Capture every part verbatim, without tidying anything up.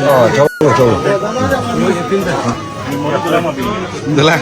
Oh, jauh, jauh. Itulah.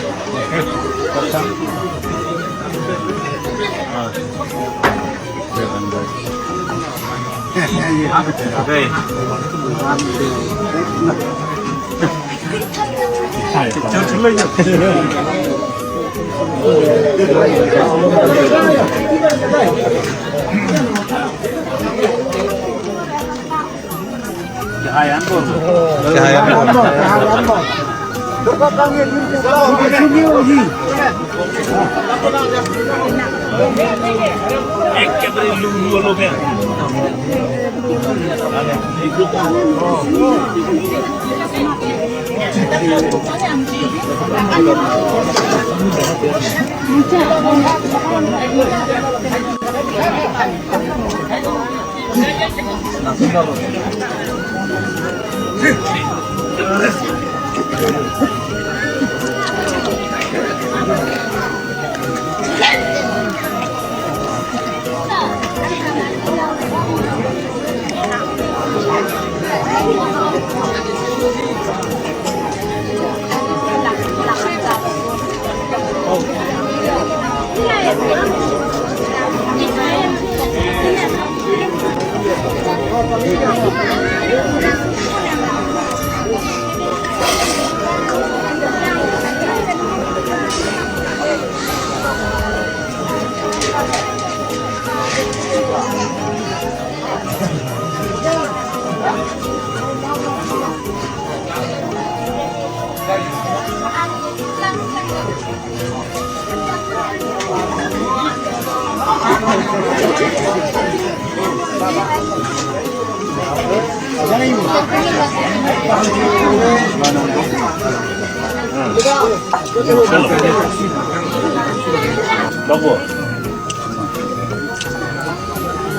Babu.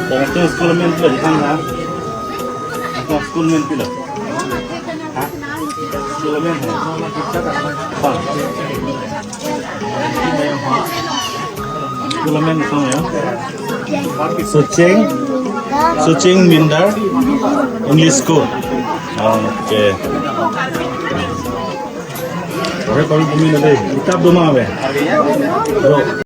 Tangte school men pilo dikhang na. School men pilo. Ha? School men hai. Kong. School men kong ya. Socheng. Socheng Mindar English School. Okay. Ore kami pumi nade. Kitab do ma ave. Bro.